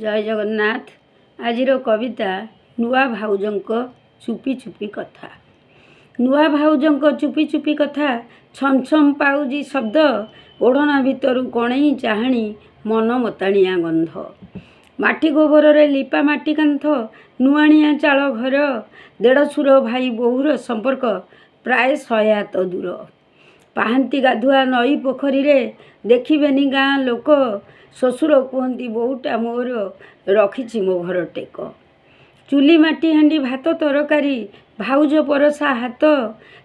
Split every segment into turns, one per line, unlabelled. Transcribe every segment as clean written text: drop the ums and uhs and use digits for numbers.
ଜୟ ଜଗନ୍ନାଥ। ଆଜିର କବିତା ନୂଆ ଭାଉଜଙ୍କ ଚୁପି ଚୁପି କଥା। ନୂଆ ଭାଉଜଙ୍କ ଚୁପି ଚୁପି କଥା, ଛମ୍ ଛମ୍ ପାଉଁଜି ଶବ୍ଦ, ଓଢ଼ଣା ଭିତରୁ କଣେଇ ଚାହାଣି, ମନ ମତାଣିଆ ଗନ୍ଧ। ମାଟି ଗୋବରରେ ଲିପା ମାଟି କାନ୍ଥ, ନୁଆଁଣିଆ ଚାଳ ଘର, ଦେଢ଼ଶୁର ଭାଇ ବୋହୂର ସମ୍ପର୍କ ପ୍ରାୟ 100 ହାତ ଦୂର। ପାହାନ୍ତି ଗାଧୁଆ ନଈ ପୋଖରୀରେ ଦେଖିବେନି ଗାଁ ଲୋକ, ଶ୍ୱଶୁର କୁହନ୍ତି ବୋହୂଟା ମୋର ରଖିଛି ମୋ ଘର ଟେକ। ଚୁଲି ମାଟି ହାଣ୍ଡି ଭାତ ତରକାରୀ, ଭାଉଜ ପରସା ହାତ,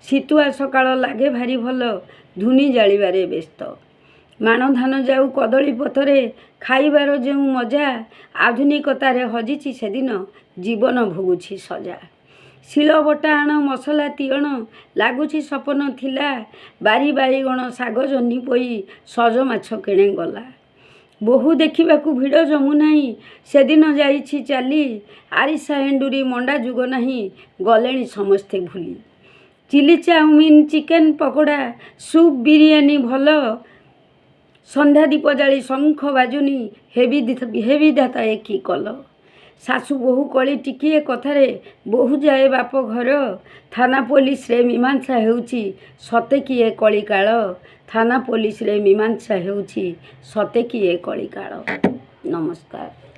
ଶୀତୁଆ ସକାଳ ଲାଗେ ଭାରି ଭଲ, ଧୁନି ଜାଳିବାରେ ବ୍ୟସ୍ତ। ମାଣ ଧାନ ଯାଉ କଦଳୀ ପତରେ ଖାଇବାର ଯେଉଁ ମଜା, ଆଧୁନିକତାରେ ହଜିଛି ସେଦିନ, ଜୀବନ ଭୋଗୁଛି ସଜା। ଶିଳ ବଟା ଆଣ ମସଲା ତିଅଣ ଲାଗୁଛି ସପନ ଥିଲା, ବାରି ବାଇଗଣ ଶାଗ ଜହ୍ନି ପୋଇ ସଜ ମାଛ କେଣେ ଗଲା। ବୋହୂ ଦେଖିବାକୁ ଭିଡ଼ ଜମୁନାହିଁ, ସେଦିନ ଯାଇଛି ଚାଲି, ଆରିସା ଏଣ୍ଡୁରି ମଣ୍ଡା ଯୁଗ ନାହିଁ, ଗଲେଣି ସମସ୍ତେ ଭୁଲି। Chilli chowmein chicken pakora soup biryani ଭଲ, ସନ୍ଧ୍ୟା ଦୀପ ଜାଳି ଶଙ୍ଖ ବାଜୁନି, ହେ ବିଧାତା ଏ କି କଲ। ଶାଶୁ ବୋହୂ କଳି ଟିକିଏ କଥାରେ ବୋହୂ ଯାଏ ବାପ ଘର, ଥାନା ପୋଲିସରେ ମୀମାଂସା ହେଉଛି ସତେ କି ଏ କଳିକାଳ। ଥାନା ପୋଲିସରେ ମୀମାଂସା ହେଉଛି ସତେ କି ଏ କଳିକାଳ। ନମସ୍କାର।